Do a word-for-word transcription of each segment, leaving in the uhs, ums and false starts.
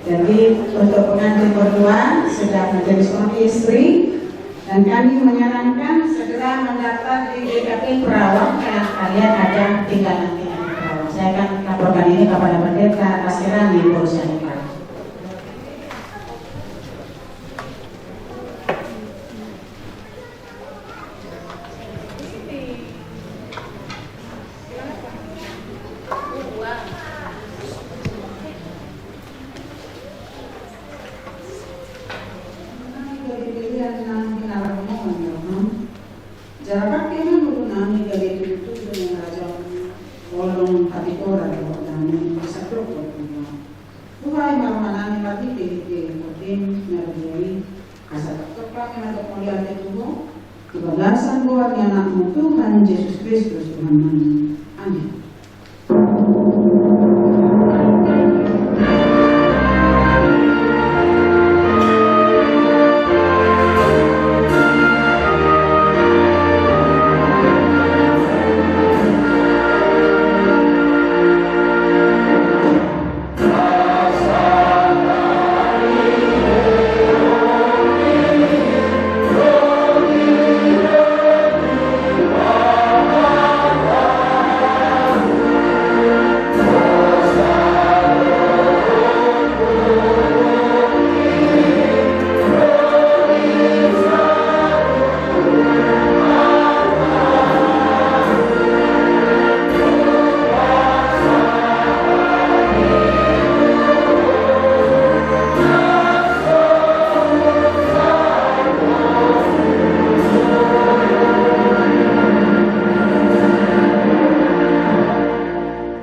Jadi, untuk pengantin berdua sudah menjadi suami istri, dan kami menyarankan segera mendaftar di D K P Perawan, karena kalian ada tinggal nanti di Perawan. Saya akan laporkan ini kepada Pendeta Asirani Borusianipar. Jala pake ma ngolu nami gabe tudutudu ni harajaon, holong, hatigoran dohot dame, sandok dohot tulang. Huhai ma roha nami marhitehite Hotangku na badia i, asa tongtong hami mandok mauliate tu Ho, di bagasan goar ni Anakmu Tuhan Jesus Kristus Tuhannami. Amin.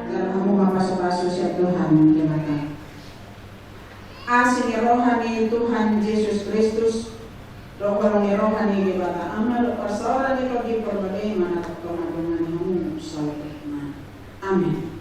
Jalo hamu ma pasupasu sian Tuhan Debata. Asi ni roha ni Tuhan Jesus Kristus, dohot holong ni roha ni Debata Ama, dohot parsaoran ni Tondi Porbadia i ma na tongtong mandongani hamu saluhutna. Amin.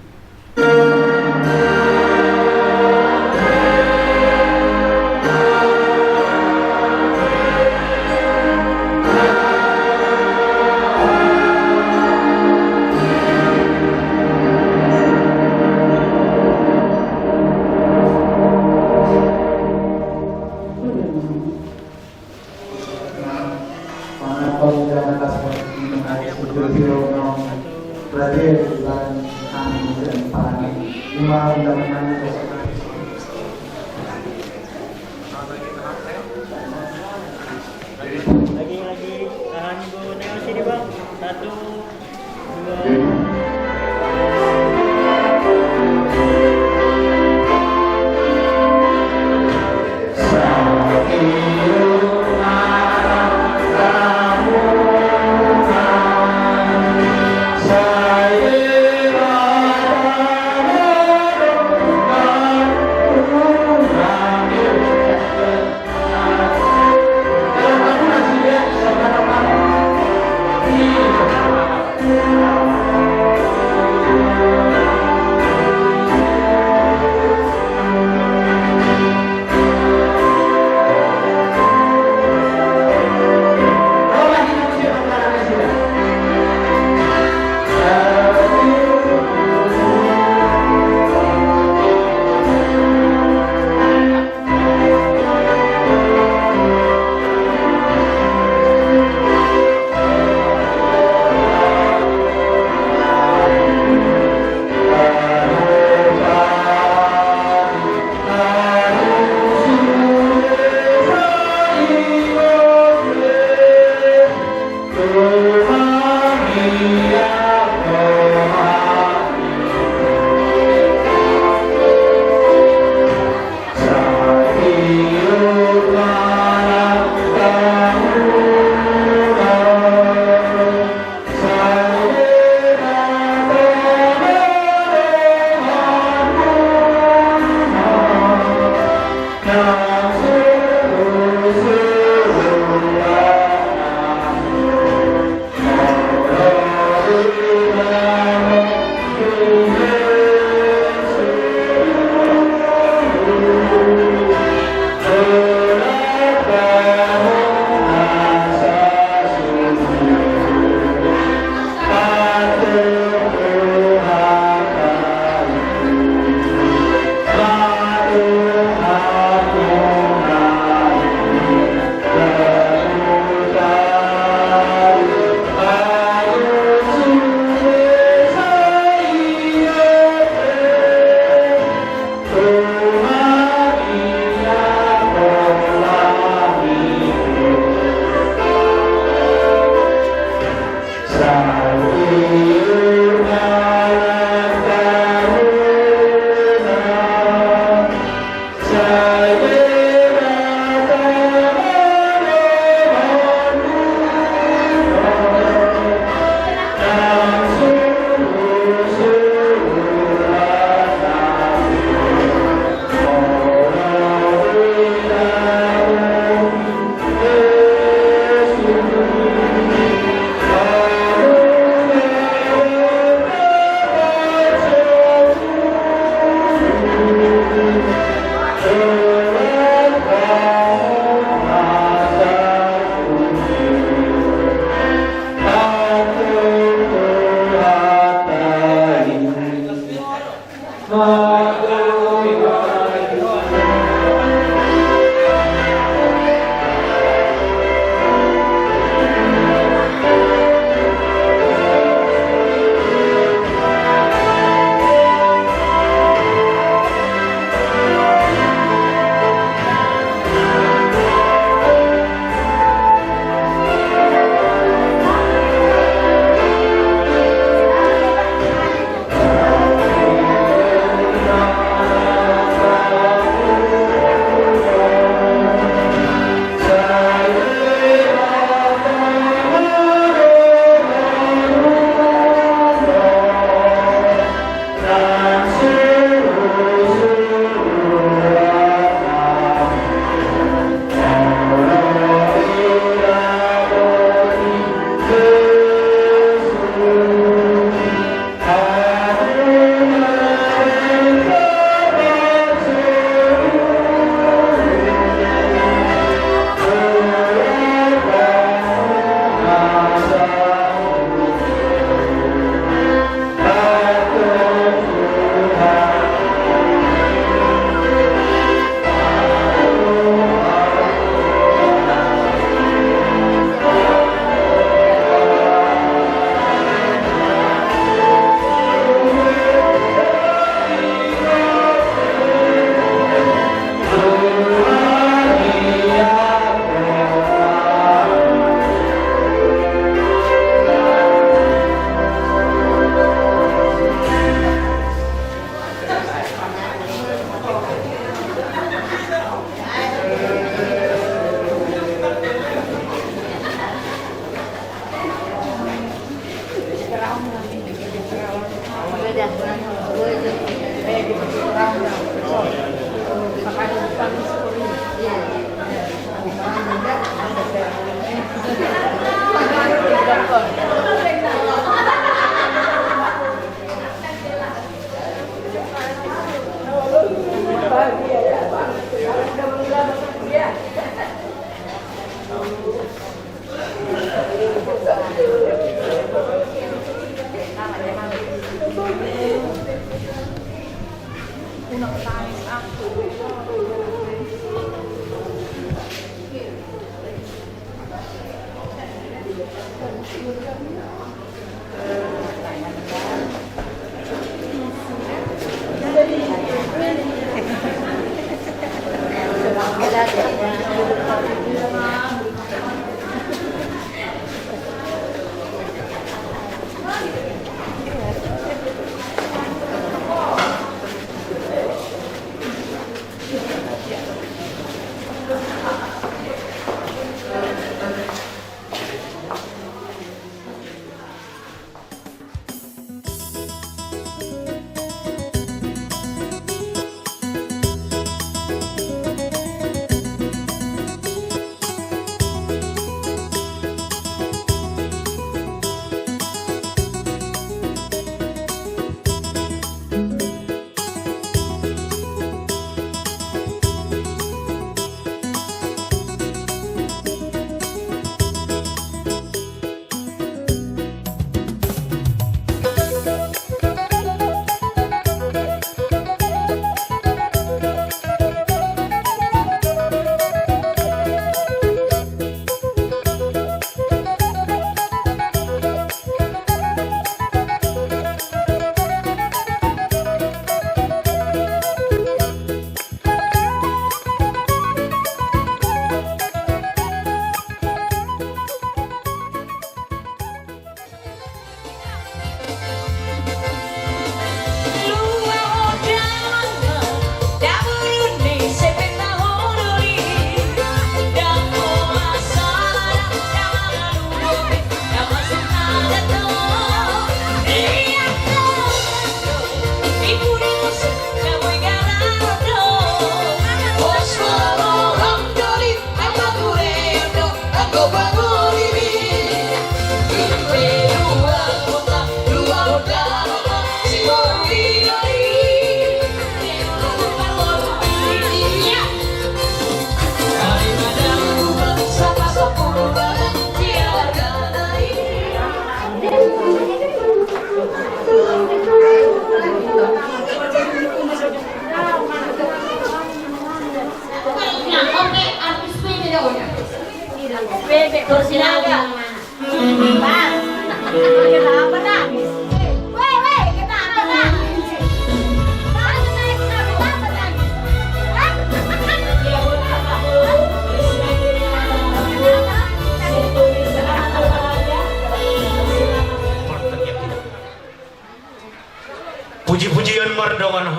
Lagi, lagi. Tahan dulu, Neo, sini, Bang. Satu.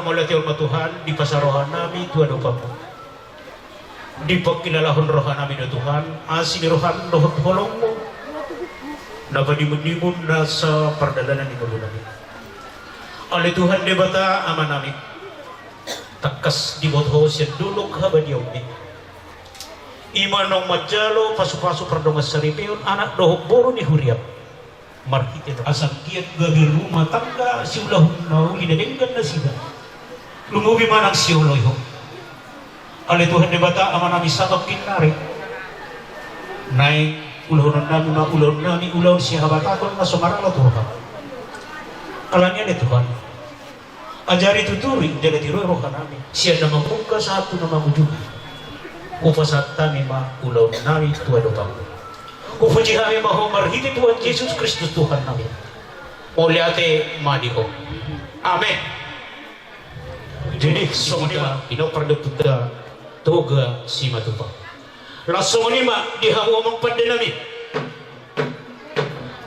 Mauliate ma Tuhan, dipasahat rohanami tu adopanMu. Dipangkilalahon rohanami do Tuhan, asi ni rohaM dohot holongMu, na panimunnimun nasa pardalanan ni ngolunami. Ale Tuhan Debata Amanami, tangkas diboto Ho sian dolok habadiaonMi. I ma naung manjalo pasupasu pardongansaripeon anak dohot boru ni huriaM. Marhite asa anggiat gabe rumah tangga siulahon na uli na denggan nasida. Lumobi ma nang sioloi Ho. Ale Tuhan Debata Amanami, satongkin nari naeng ulahononnami ma ulaonnami ulaon sihabatahon na so maralo tu rohaM. Alani i ale Tuhan, ajari, tuturi jala tirohon rohanami sian na mamungka sahat tu na mangujungi. Hupasahat hami ma ulaonnami tu adopanMu. Hupuji hami ma Ho marhite Tuhan Jesus Kristus Tuhannami. Mauliate ma di Ho. Amen. Jadi songon i ma, ino pardonganmuna Toga Simatupang. Laos songon i ma di hamu amang pandenami.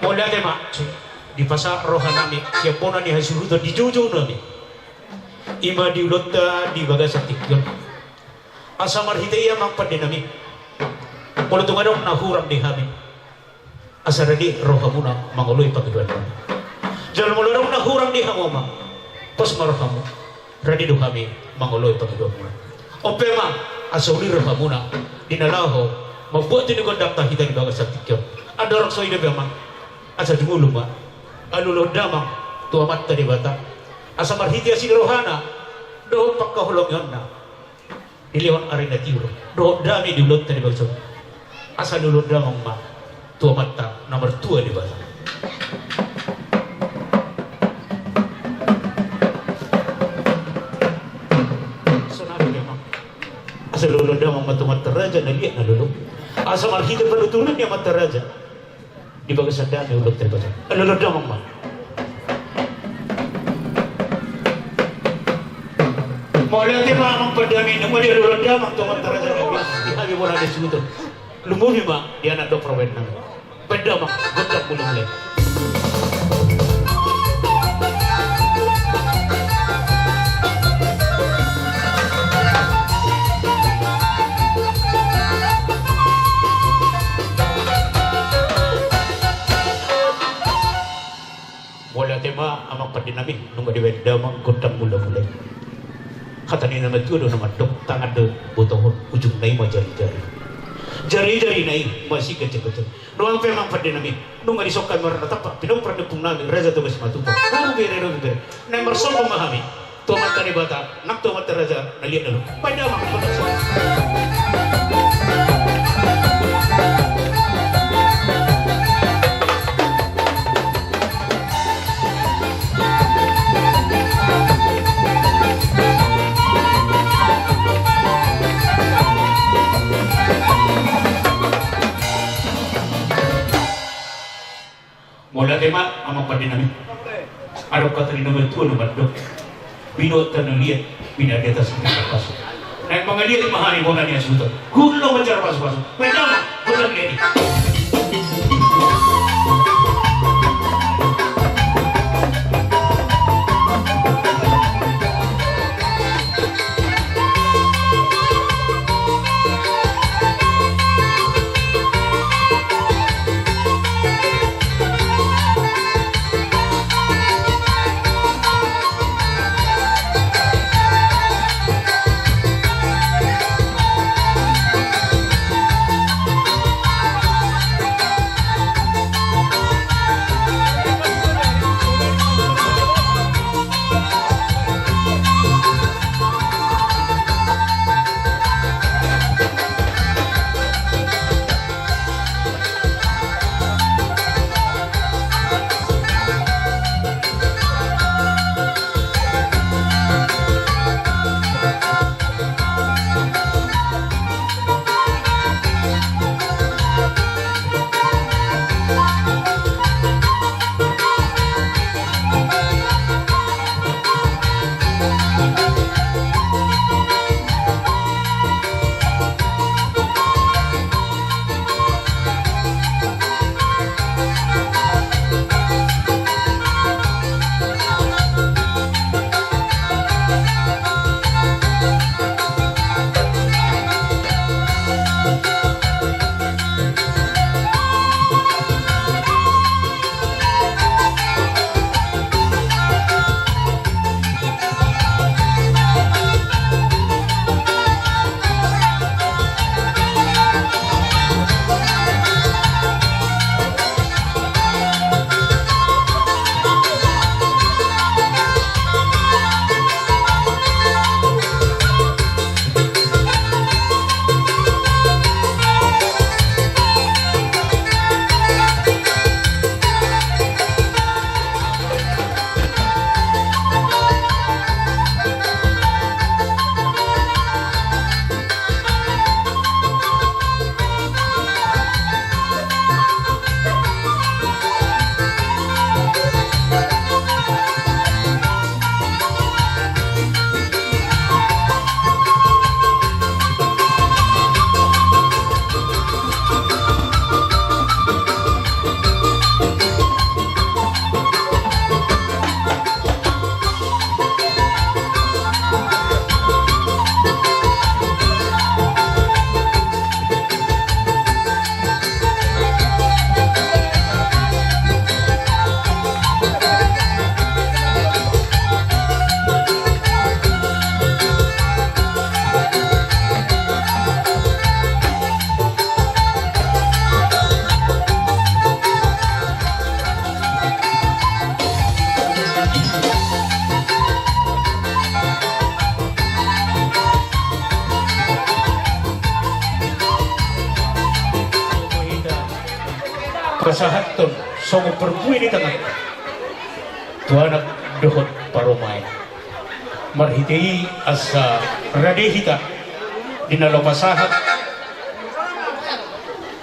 Mauliate ma, dipasahat rohanami sian bona ni hasuhuton di joujounami. I ma di ulaonta di bagasan tingki on. Asa marhite i amang pandenami, molo tung adong na hurang di hami, asa rade rohamuna mangoloi pangidoannami. Jala molo adong na hurang di hamu amang, pos ma rohamu, rade do hami mangoloi pangidoanmuna. On pe amang, asa uli rohamuna di na laho mambuat tu ni gondangta hita di bagasan tingki on. Andorang so i dope amang, asa jumolo ma alualuhon damang tu Amanta Debata, asa marhite asi ni rohana dohot pangkaholongionna dilehon ari na tiur dohot dame di ulaonta di bagasan on. Asa alualuhon damang ma tu Amanta na martua Debata. Sonari ma amang, asa alualuhon damang ma tu Amanta Raja na liat na lolo. Asa marhite panuturion ni Amanta Raja di bagasan dame ulaonta di bagasan on. Alualuhon damang ma. Mauliate ma amang pandame, nunga dialualuhon damang tu Amanta Raja na liat, di hami bona ni hasuhuton. Lumobi ma di anak dohot parbainennami. Baen damang gondang mulak. Mauliate ma amang pandenami, nunga dibaen damang gondang mulamula i. Hata ni na matua do na mandok, tangan do botohon, ujungna i ma jarijari. Jarijarina i ma siganjang-ganjang. Nuaeng pe amang pandenami, nunga dison hami marnatampak pinompar ni ompungnami Raja Toga Simatupang, boru bere, boru bere. Naeng marsombong ma hami tu Amanta Debata nang tu Amanta Raja na liat na lolo. Baen damang. Mauliate ma amang pandenami. Adong hata ni na matua na mandok, binoto na liat, pinadiata singkat pasu. Naeng mangaliat ma hami bona ni hasuhuton. Gullo manjalo pasupasu. Baen damang, gondang liat i. Pasahathon songon parbue ni tangan tu anak dohot parumaen. Marhite i asa rade hita di na laho pasahat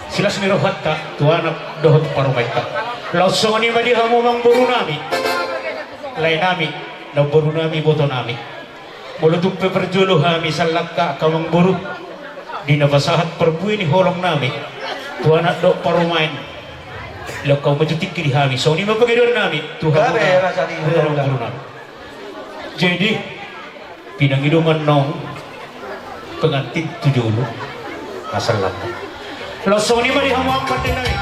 silas ni rohanta tu anak dohot parumaenta. Laos songon i ma di hamu amangboru nami, lae nami, namboru nami, iboto nami. Molo tung pe parjolo hami sallangka angka amangboru di na pasahat parbue ni holong nami tu anak dohot parumaen, laho hamu ma tu tingki di hami. Songon i ma pangidoan nami tu hamu amangboru nami. Jadi pinangido ma annon pengantin tu jolo. Masalah. Laos songon i ma di hamu amang pande nami.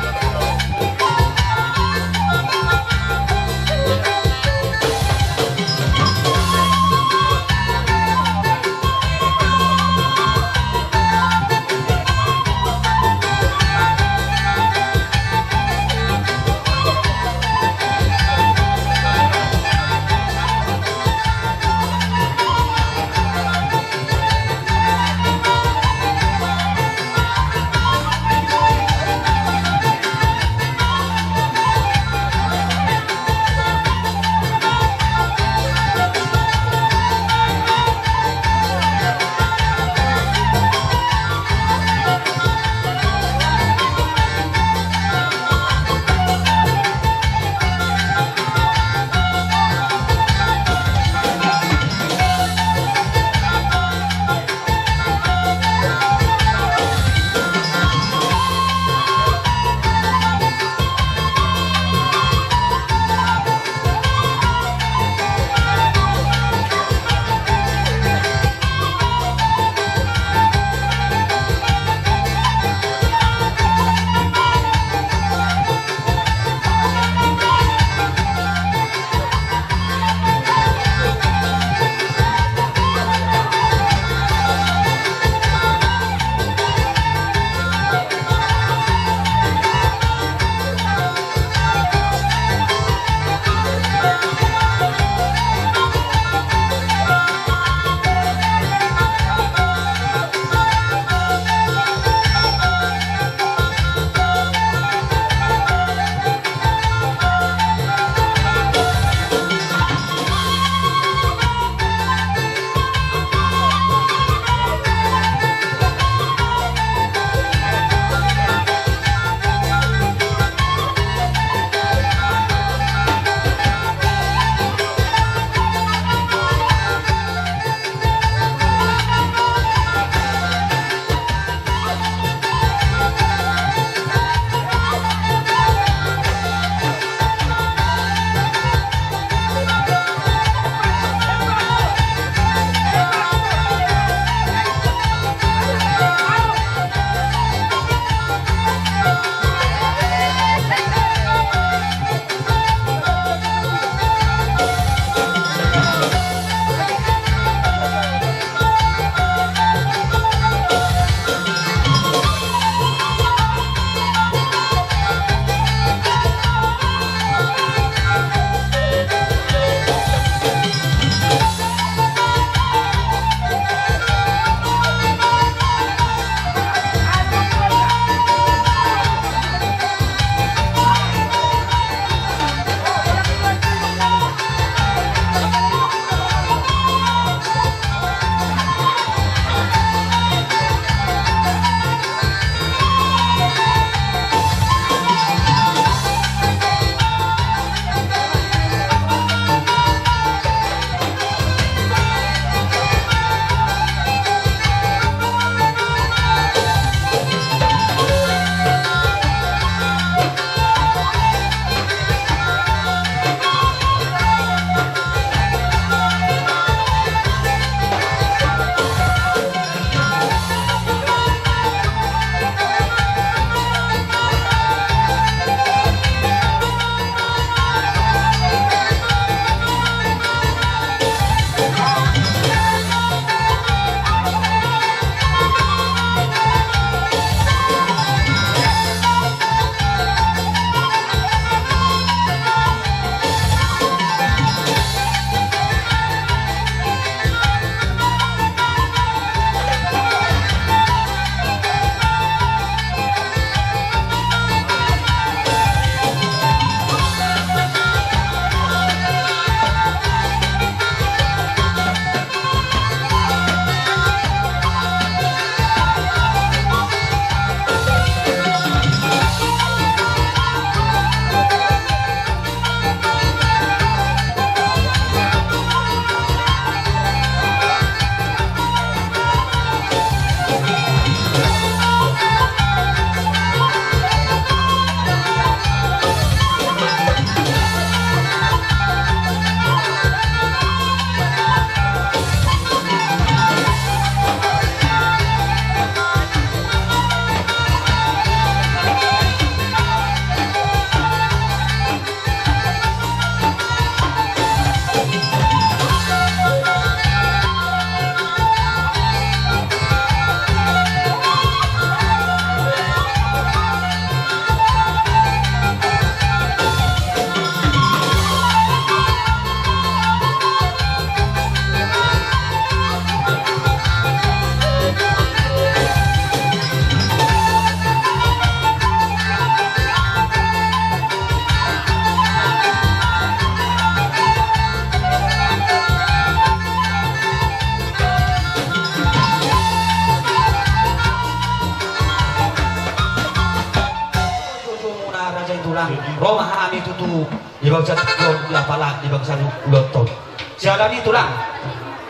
Ro ma hami tutu di bagasan tingki on, di apala di bagasan ulaon on. Siala ni i tulang,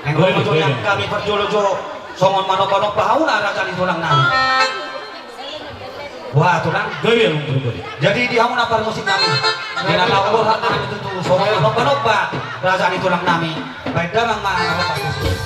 naeng ro ma jo nian hami parjolo jo songon manomba-nomba hamuna raja ni tulang nami. Wah tulang. Jadi di hamuna parmusik nami, di na laho borhat hami tutu songon manomba-nomba raja ni tulang nami. Baen damang ma na parmusik.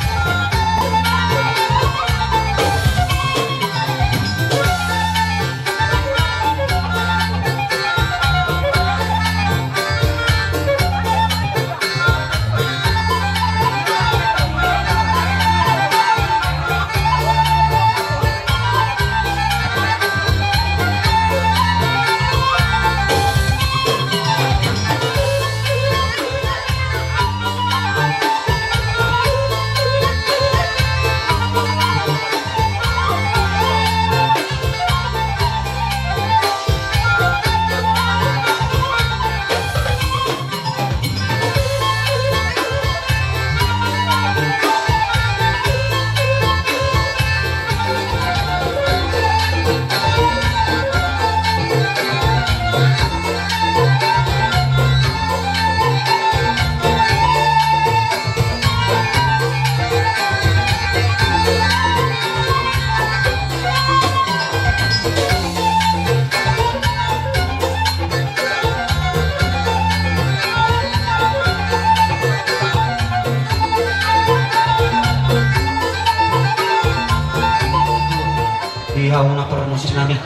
Di hamuna parmusik nami,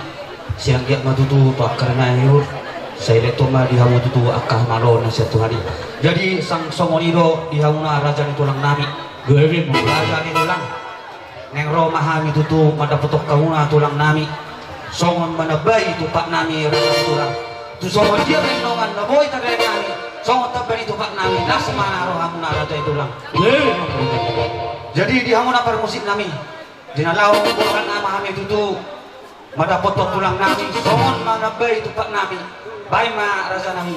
sai anggiat ma tutu tu angka na hiur, sai lehonon ma di hamu tutu angka hamaloon na sian Tuhan i. Jadi sang songon i do di hamuna raja ni tulang nami. Raja ni tulang. Naeng ro ma hami tutu mandapothon hamuna tulang nami, songon manambai tumpak nami raja ni tulang. Tu songon dia ma inongan na boi tagak nami, songon tamba ni tumpak nami, las ma na rohamuna raja ni tulang. Jadi di hamuna parmusik nami, di na laho borhat nama hami tutu mandapothon tulang nami, songon manambai tumpak nami. Baen ma raja nami.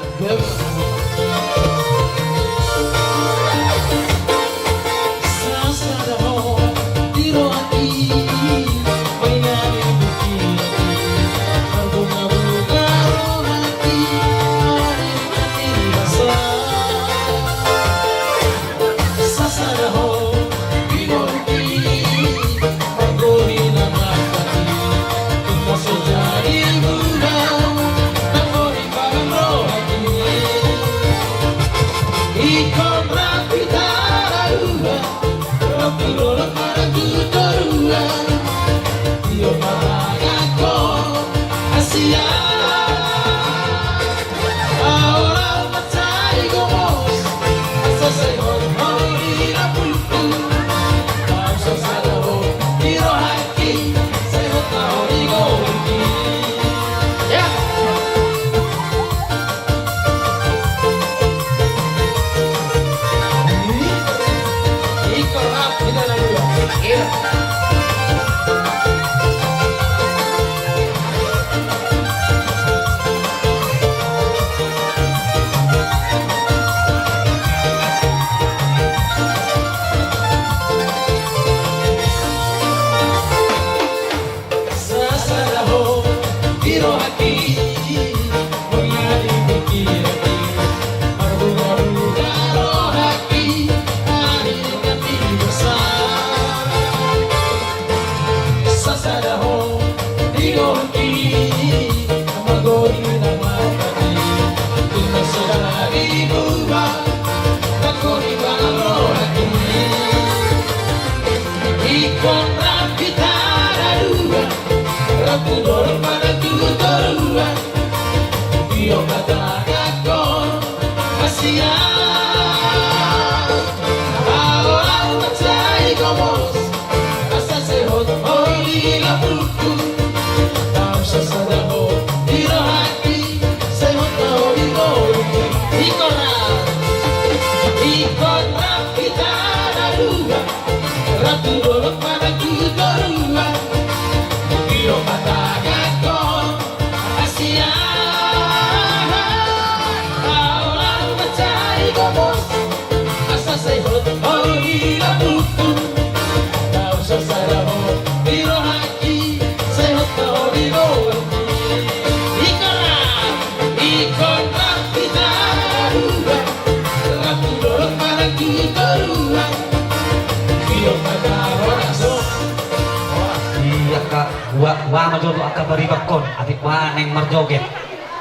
Ia angka ua, ua ma jolo angka pariban on, atik ua naeng marjoget.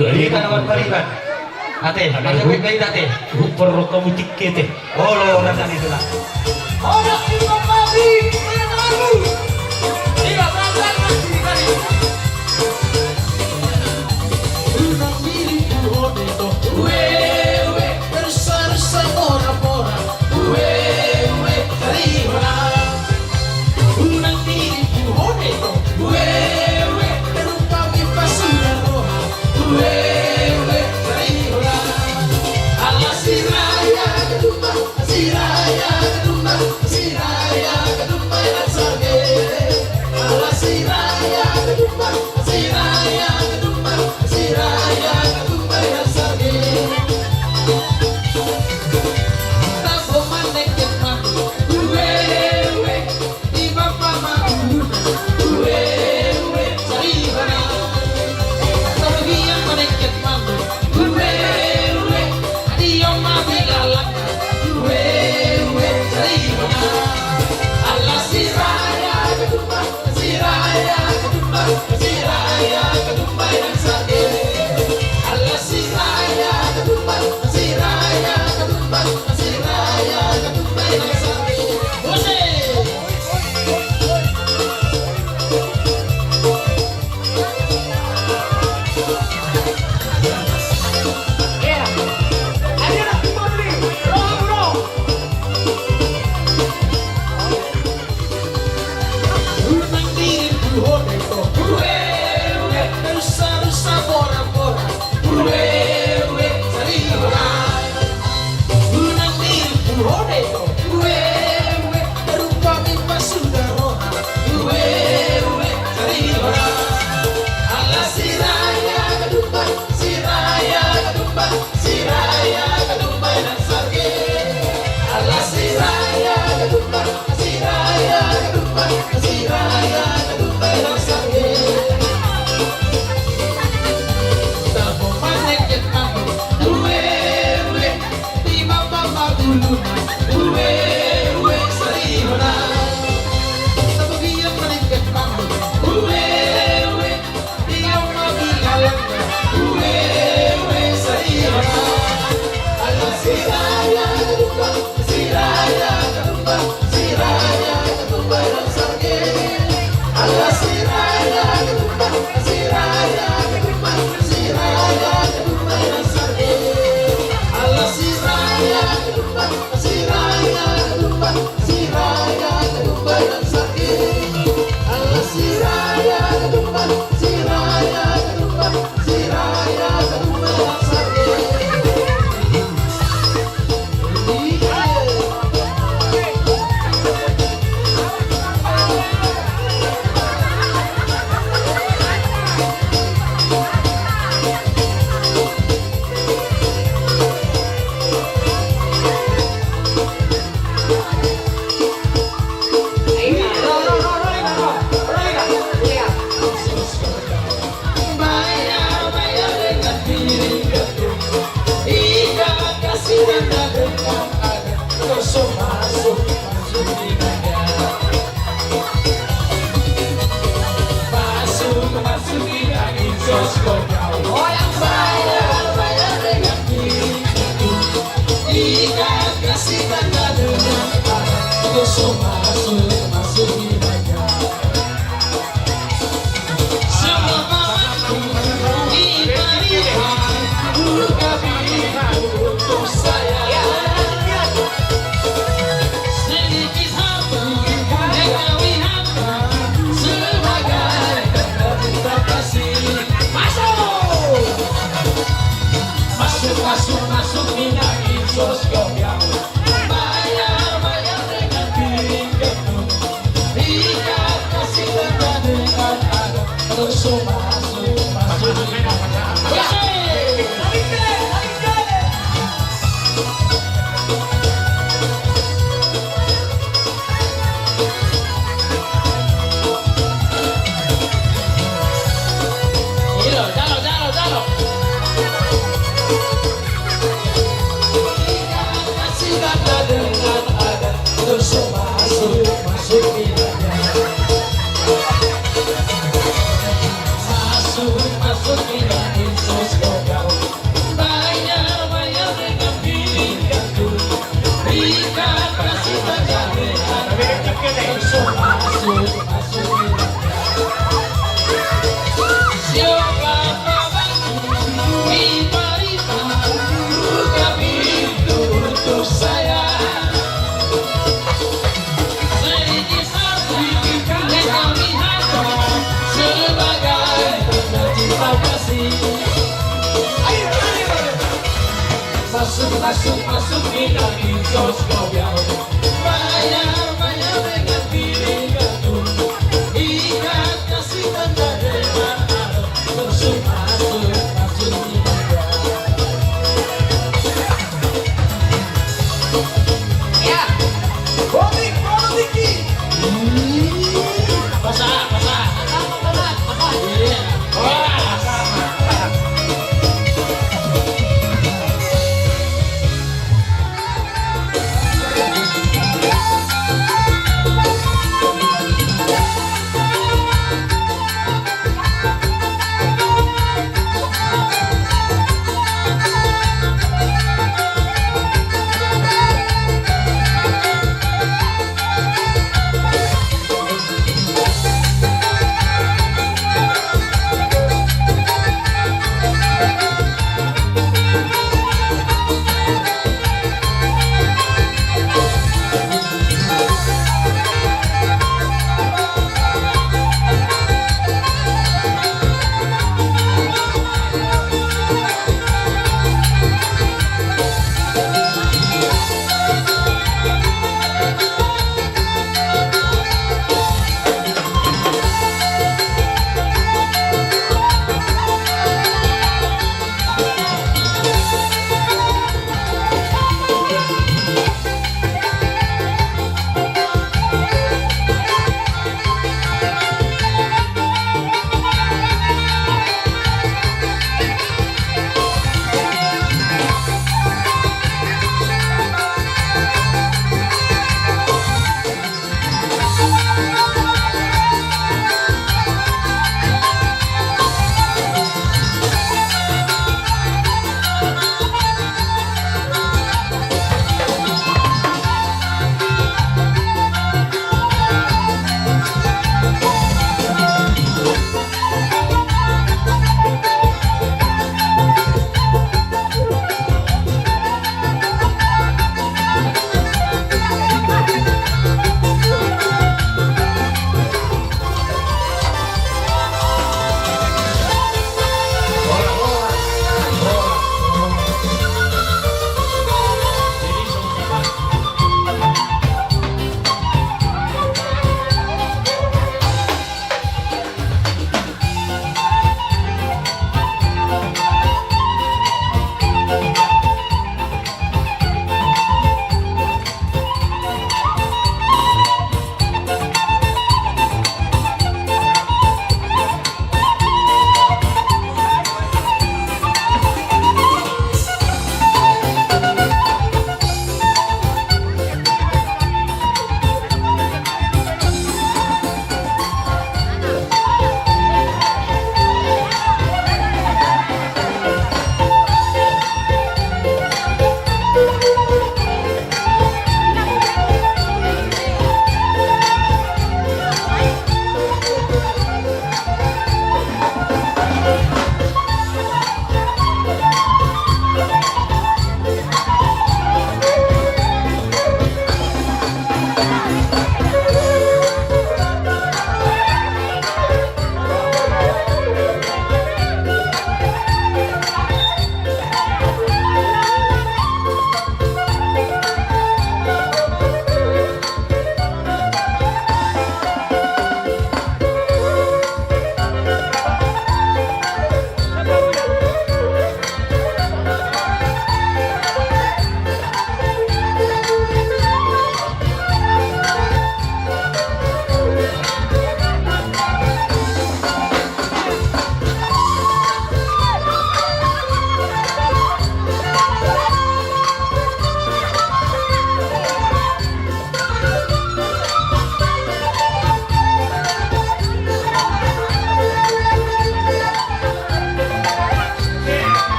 Hita na marpariban. Ate, marjoget ma hita ate. Rupa rokok mutik kete. Olo, rasani tulang. Olo, si Bang Badi, mana tanganmu? Iya, pelan-pelan, Mas, di kali. Unang diri puhone to. Wewe, bersa-bersa, mora-mora. Wewe, tarihona. Unang diri puhone to. Wewe, rupa mi pasuda roha. Wewe, tarihona. Ala Siraya Gadumba, Siraya Gadumba, Siraya Gadumba, Siraya Gadumba, Siraya Gadumba, Siraya Gadumba, Siraya Gadumba, Siraya Gadumba. Tabo maneket manu, wewe, di bapa manu, wewe, saribana. Tabo hian maneket manu, wewe, di oma bilalang, wewe, saribana. Ala Siraya Gadumba, Siraya Gadumba, Siraya Gadumba, Siraya Gadumba, Siraya Gadumba, Siraya Gadumba, Siraya Gadumba. Musik. Ala Siraya Gadumba, Siraya Gadumba, Siraya Gadumba, Siraya Gadumba, Siraya Gadumba, Siraya Gadumba, Siraya Gadumba. Tabo maneket manu, wewe, di bapa manu, wewe, saribana. Tabo hian maneket manu, wewe, Masuk, masuk, masuk, kita pinsos kau. Bayar, bayar dengan piring gantung. Ikan kasih tanda dengan. Masuk, masuk, masuk. Ya. Botik, botik. Pasa, pasa. Apa, apa, apa? Iya. Wah, sama.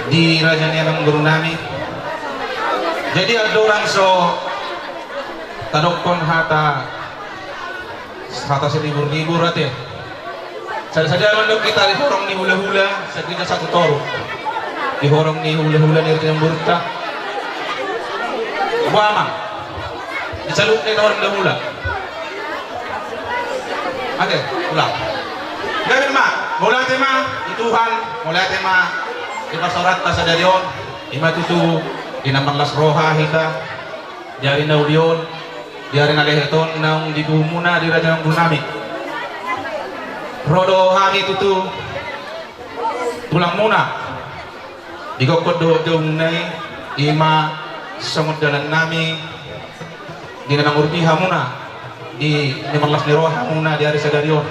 di raja ni amangboru nami. Jadi andorang so tadokkon hata, hata siribur-ribur ate. Sada-sada mandok hita di horong ni hula-hula, sadia satu toru. Di horong ni hula-hula ni raja ni amangboru ta. Boa amang. Di saluhutna di horong ni hula-hula. Ate, ulang. Gabe ma, mauliate ma di Tuhan, mauliate ma di parsaoranta sadari on. Ima tutu di na marlas roha hita di ari na uli on, di ari na lehet on, naung dibuhumuna di raja ni amangboru nami. Ro do hami tutu tulangmuna di gokhon dohot jabumuna i, ima songon dalan nami di na mangurpi hamuna, di na marlas ni roha hamuna di ari sadari on.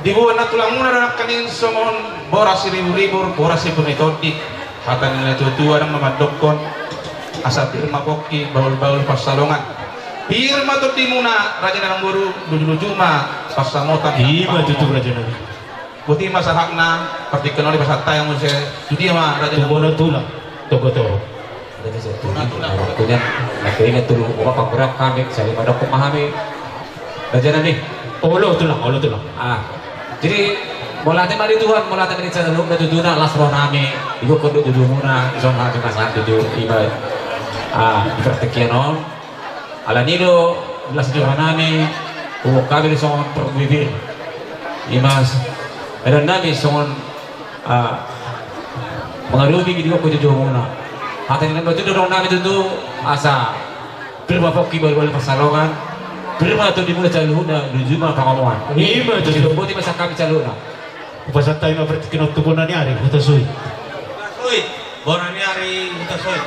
Diboan na tulangmuna do nangkaning songon boras siribur-ribur, boras sipir ni tondi. Hata ni natua-tua do na mandokkon, asa pir ma pongki, bahul-bahul pansalongan. Pir ma tondimuna raja ni amangboru, luju-luju ma pansamotan. Ima tutu raja nami. Boti ma sahatna, partingkian on dipasahat hami muse, tu dia ma raja ni amangboru? Tu bona tulang, tu gotoro. Raja ni amangboru. Bona tulang. Raja ni amangboru. Raja ni amangboru. Raja nami. Olo tulang, olo tulang. Ah. Jadi, mauliate ma di Tuhan, mauliate ma di saluhutna tutu na las roha nami, di gokhon dohot jabumuna, songon hata ni pasahat tutu, ima, ah, di partingkian on. Alani do las ni roha nami, huboan hami do songon parbue pir. Ima, edan nami songon, ah, mangadopi di gokhon dohot jabumuna. Hata ni na tutu do dohonon nami tutu, asa pir ma pongki, bahul-bahul pansalongan, pir ma tondimuna saluhutna, luju ma pangomoan. Ima tutu. Boti ma sahat hami saluhutna. Hupasahat hami ma partingkian on tu bona ni ari Hutasoit. Hutasoit, bona ni ari Hutasoit.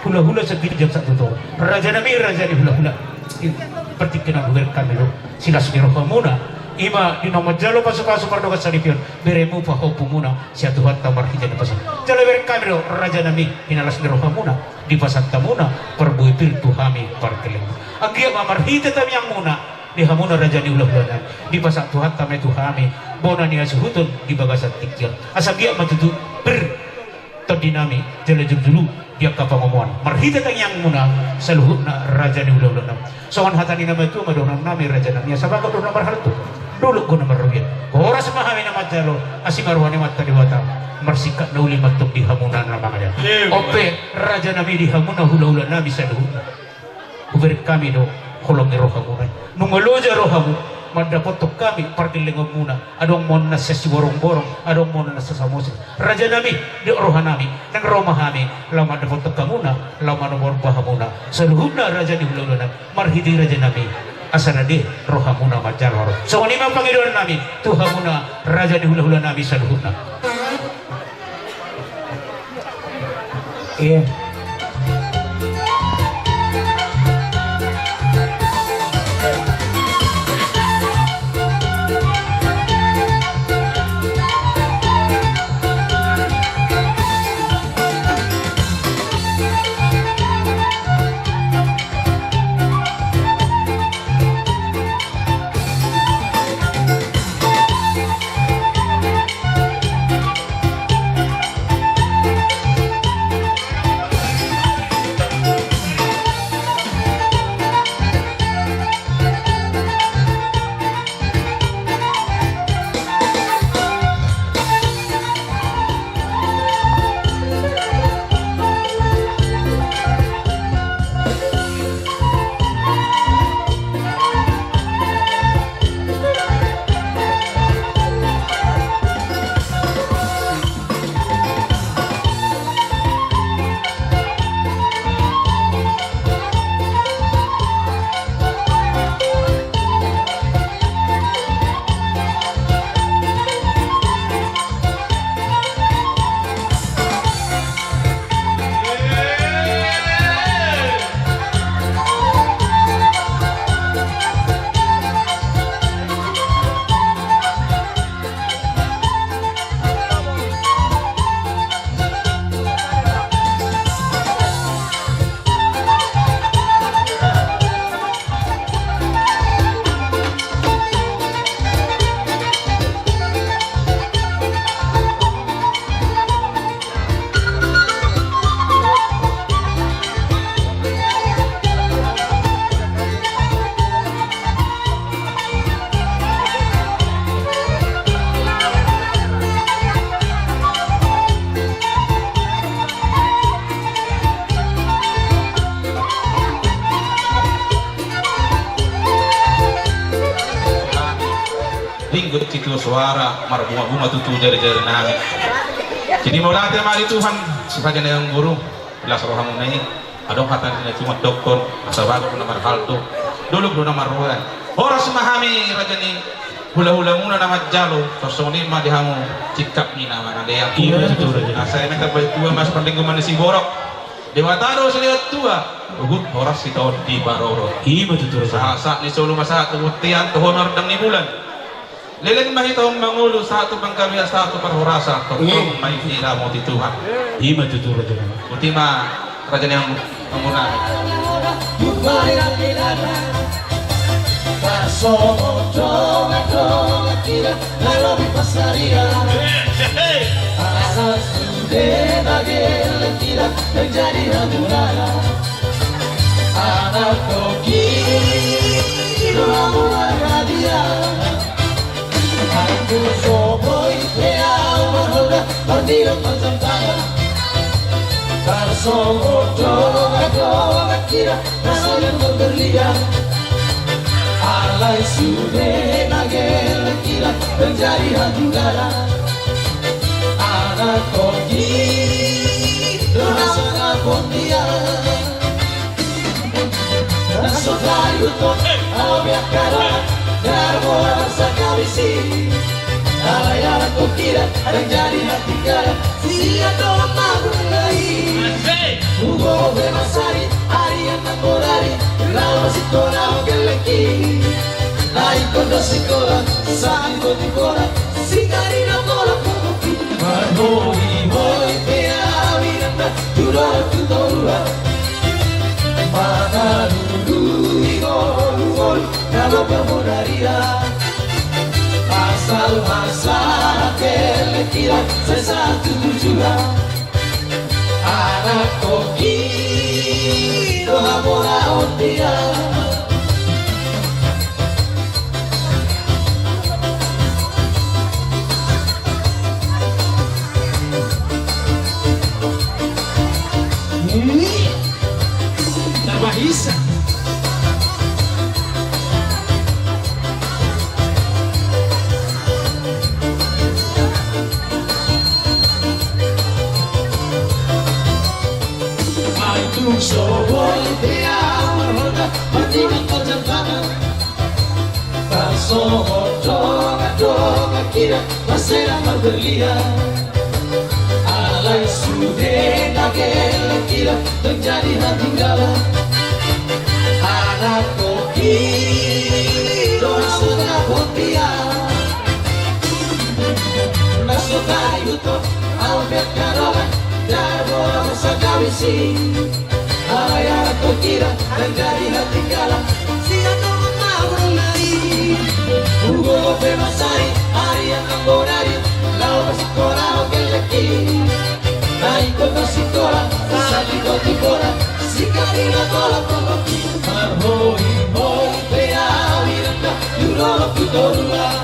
Hula-hula saginjang sahat tu toru. Raja nami, raja ni hula-hula. Partingkian on hubereng hami do silas ni rohamuna. Ima di na manjalo pasu-pasu mardongan saripeon, beremu pahompumuna sian Tuhanta marhite na pasu. Jala hubereng hami do raja nami, di na las ni rohamuna, dipasahat hamuna parbue pir tu hami pargellengon. Anggiat ma marhite tangiangmuna di hamuna raja ni hula-hula nami, dipasahat Tuhanta ma i tu hami bona ni hasuhuton di bagasan tingki on. Asa anggiat ma tutu pir tondi nami jala julu-julu di angka pangomoan marhite tangiangmuna saluhutna raja ni hula-hula nami. Songon hata ni na matua ma dohonon nami raja nami, asa bagot do na marhalto, dolok do na marrobean. Horas ma hami na manjalo, asi ma roha ni Amanta Debata, marsingkat na uli ma antong di hamuna na mangalehon. Ima. On pe raja nami, di hamuna hula-hula nami saluhutna, hubereng hami do holong ni rohamuna i. Nunga loja rohamu mandapothon hami pargellengonmuna. Adong ma on na sian Siborongborong, adong ma on na sian Samosir. Raja nami, didok roha nami, naeng ro ma hami laho mandapothon hamuna, laho manomba-nomba hamuna saluhutna raja ni hula-hula nami, marhite i raja nami, asa rade rohamuna manjalo haroa. Songon i ma pangidoan nami tu hamuna raja ni hula-hula nami saluhutna. Iya. Tutu soara marbunga-bunga tutu jari-jari nami. Jadi mauliate ma di Tuhan, raja ni amang boru, las rohamuna i. Adong hata ni na tumadokkon, asa bagot do na marhalto, dolok do na marroha. Horas ma hami raja ni hula-hulamuna na manjalo, songon i ma di hamu singkat ni na mangalean. Ima tutu raja. Asa eme tabaen tua ma pardenggan ni siborok. Debata do silehon tua, huhut horas hita on diparorot. Ima tutu raja. Sahat-sahat ni solu ma sahat tu bontean, tu honor dang ni bulan. Leleng ma hita on mangolu, sahat tu panggabean, sahat tu parhorasan, tongtong ma i diramoti Tuhan. Ima tutu raja. Botima raja ni amang boru nami. Tarsongon dongan-dongan hira na lobi pansarian. Asa sude na gelleng hira manjadi hangoluan. Anak tondi do hamu marhadiah. Anggo so boi pe ahu marholong, mardilo marjam tangan. Tarsongon dongan-dongan hira na saling berlian. Alai sude na gelleng hira manjadi hangoluan. Anak tondi do hamu marhadiah. Na so taihuthon ahu pe angka dongan, na molo marsanggah bisi. Alai anak tondi do manjadi hatinggalan sian dongan marhula i. Hugogo pe mansari, arian nang bonari, laho masingkola ho gellengki. Ingkon do singkola, satibo-tibo na singkali na pola pungki. Marhoi-hoi pe ahu inanta, tu dolok tu toruan. Mangalului ngolu-ngolu na lompa bonari an. Asal marsahat gelleng hira, sai sahat tu tujuan. Anak tondi do hamu na ondian. Ih, na bahisa. Ai tung so boi pe ahu marholong, mardingkan marjam tangan. Tarsongon dongan-dongan hira na sedang marberlian. Alai sude na gelleng hira manjadi hatinggalan. Anak tondi do hamu na ondian. Na so taihuthon ahu pe angka dongan, na molo marsanggah bisi. Alai anak tondi do manjadi hatinggalan sian dongan marhula i. Hugogo pe mansari, arian nang bonari, laho masingkola ho gellengki. Ingkon do singkola, satibo-tibo na singkali na pola pungki. Marhoi-hoi pe ahu inanta, tu dolok tu toruan.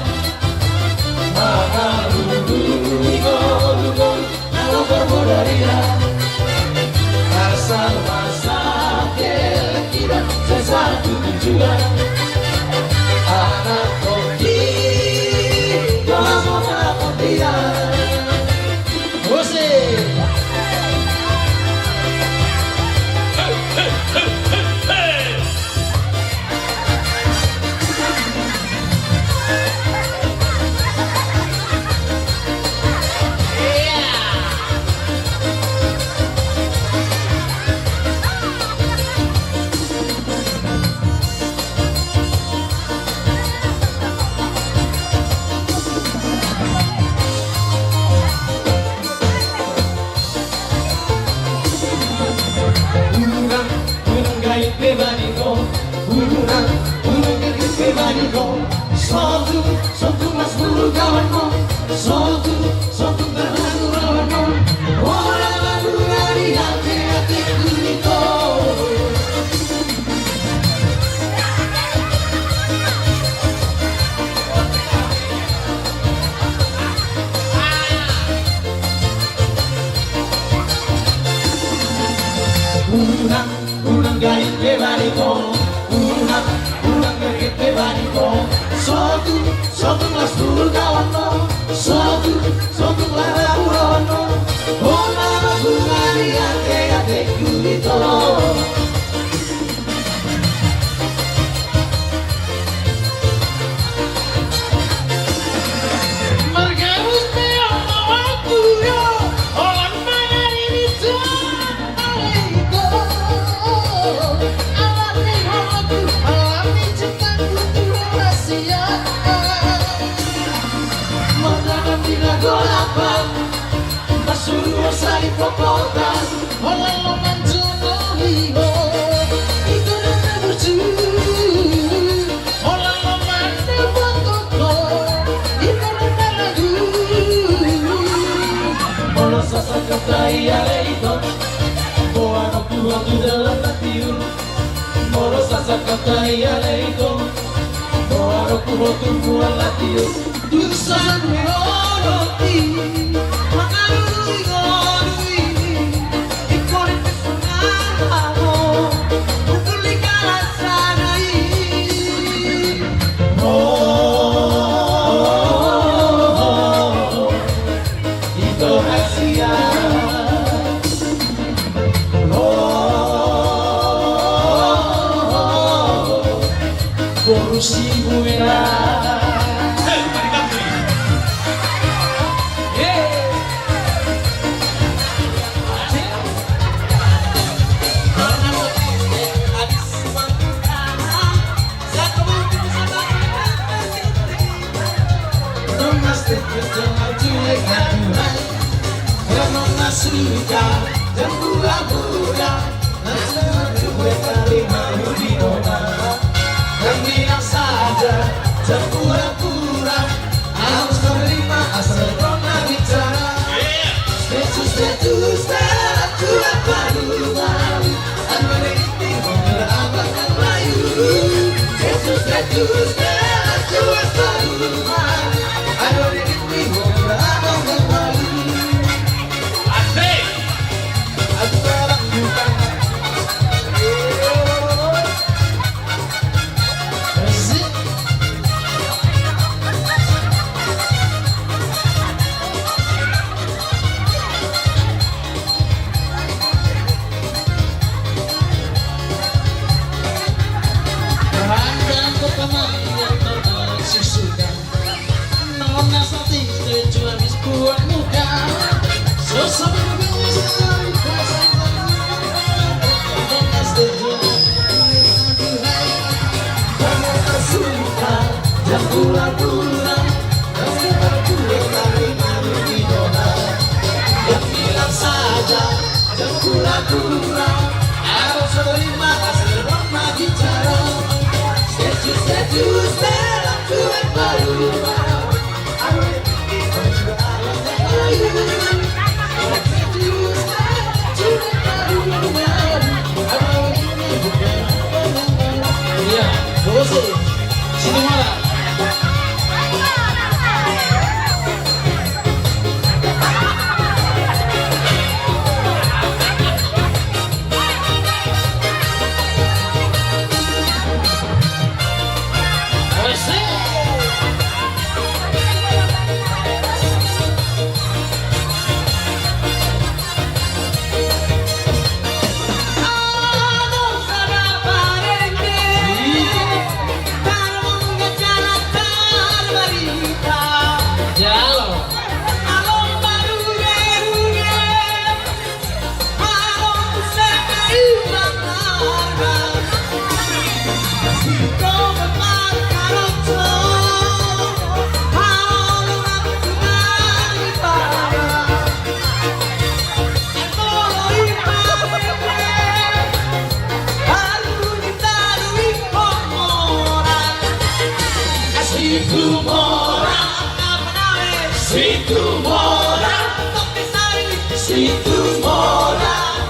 Mangalului ngolu-ngolu na lompa bonari an. Asal marsahat gelleng hira, sai sahat tu tujuan. Anak tondi do hamu na ondian. Musik. Unang, unang gabe pe badik ho. Unang, unang gabe pe badik ho. Sotung, sotung las bulu gawan ho. Sotung, sotung tarlalu rawan ho. Holan lalu rari hate-hate kulit ho. Unang, unang gabe pe badik ho. Unang, unang gabe pe badik ho. So Sotung las pulu taon on, sotung, sotung las pulu taon on. Hona ma hungarian te ate kulito. Margabus pe on ma waktu yo, holan mangari ni jam. Molo sasangkap tai ale ito, boa roku ho tu dalan na tiur. Molo sasangkap tai ale ito, boa roku ho tu mual na tiur. Dung sahat ni roha i, mangalului ngolu i, ingkon i pe sonang ho, pukul ni kalas sada i. Oh, ito hasian. Oh, boru Sibuera. Hei, mari kami. Hei. Bilang saja, jam pura-pura, harus terima asal kau na bicara. Status, status, status, apa lu mau? Pura-pura, harus terima kasih, Roma bicara. Status, status, dalam tuan baru. Situmorang. Situmorang. Situmorang.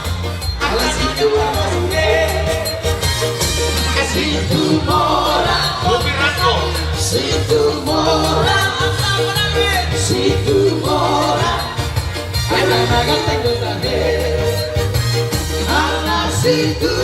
Ala Situmorang. Situmorang. Situmorang. Situmorang. Ala na ganteng do tahe. Ala Situmorang.